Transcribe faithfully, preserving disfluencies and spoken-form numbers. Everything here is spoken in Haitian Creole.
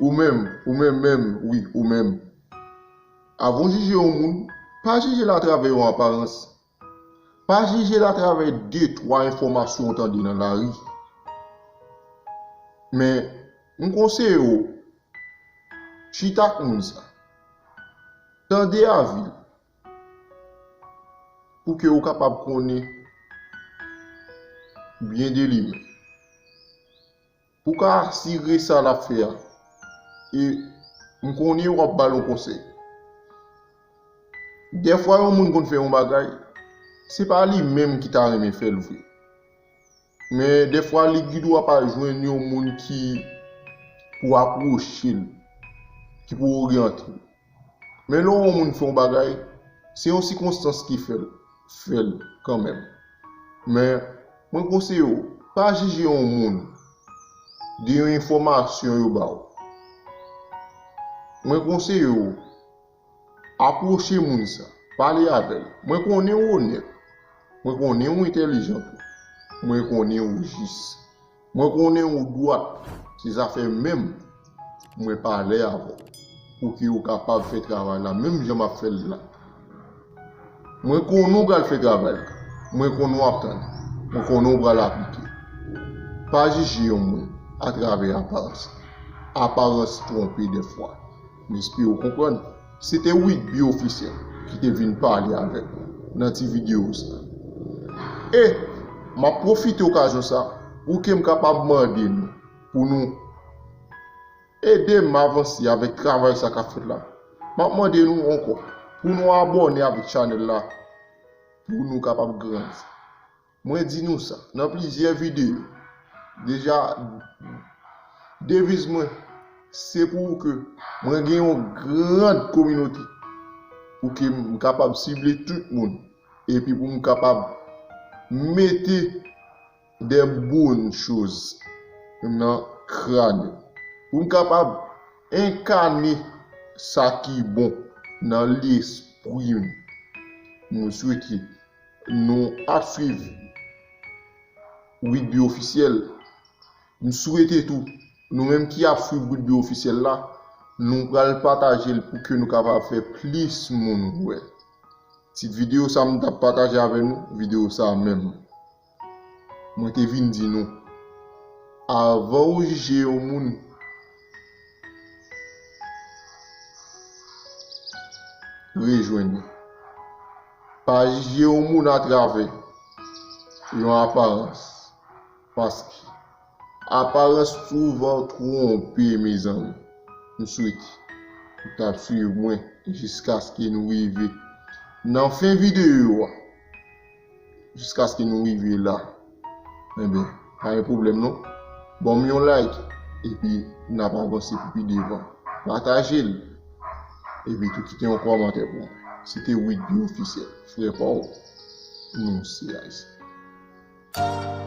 Ou menm, ou menm menm, wi, ou menm. Avan w jije yon moun, pa jije l atravè yon aparans. Pa jije l atravè de, twa enfòmasyon w tande nan lari. Men, m konseye w, chita ak moun sa. Tande avi l. Pou ke ou kapab konnen byen de li menm. Pou w ka asire sa l ap fè a. E m konnen w ap ba l yon konsèy. Dèfwa yon moun konn fè yon bagay, se pa li menm ki ta renmen fè l vre. Men dèfwa li gen dwa pa jwenn yon moun ki pou apwoche l, ki pou oryante l. Men lè w wè yon moun fè yon bagay, se yon sikonstans ki fè l, fè l kanmenm. Men, mwen konseye w, pa jije yon moun de yon enfòmasyon yo ba w. Mwen konseye w, apwoche moun sa, pale avè l. Mwen konnen w onèt, mwen konnen w entèlijan tou, mwen konnen w jis. Mwen konnen ou dwat, se zafè menm mwen pale avè w, pou ke ou kapab fè travay la menm jan m ap fè l la. Mwen konnen ou pral fè travay la, mwen konnen w ap tande, mwen konnen ou pral aplike. Pa jije yon moun atravè aparans. Aparans twonpe dèfwa. M espere w konprann. Se te Widby Ofisyèl ki te vin pale avèk nou nan ti videyo sa. E m ap pwofite okazyon sa pou ke m kapab mande nou, pou nou ede m avanse avèk travay sa k ap fèt la. M ap mande nou ankò pou nou abòne avèk chanèl la, pou nou kapab grandi. Mwen di nou sa nan plizyè videyo. Deja, deviz mwen, se pou ke mwen gen yon gran kominote, pou ke m kapab sible tout moun, epi pou m kapab mete de bonnes choses nan kràn yo, pou m kapab enkane sa ki bon nan lespri m. Mwen swete nou ap swiv Widby Ofisyèl. M swete tou, nou menm ki ap swiv Widby Ofisyèl la, nou pral pataje l pou ke nou kapab fè plis moun wè. Ti videyo sa m t ap pataje avè nou, videyo sa menm. Mwen te vin di nou, avan ou jije yon moun, rejwenn li. Pa jije yon moun atravè yon aparans, paske aparans souvan twonpe, mezanmi. M swete ou t ap swiv mwen jiskaske nou rive nan fen videyo a. Jiskaske nou rive la. Enben, pa gen pwoblèm non. Ban m yon like, epi n ap avanse pou pi devan. Pataje l, epi tou kite yon kòmantè pou mwen. Se te Widby Ofisyèl, frè pa w, nou se Ayisyen.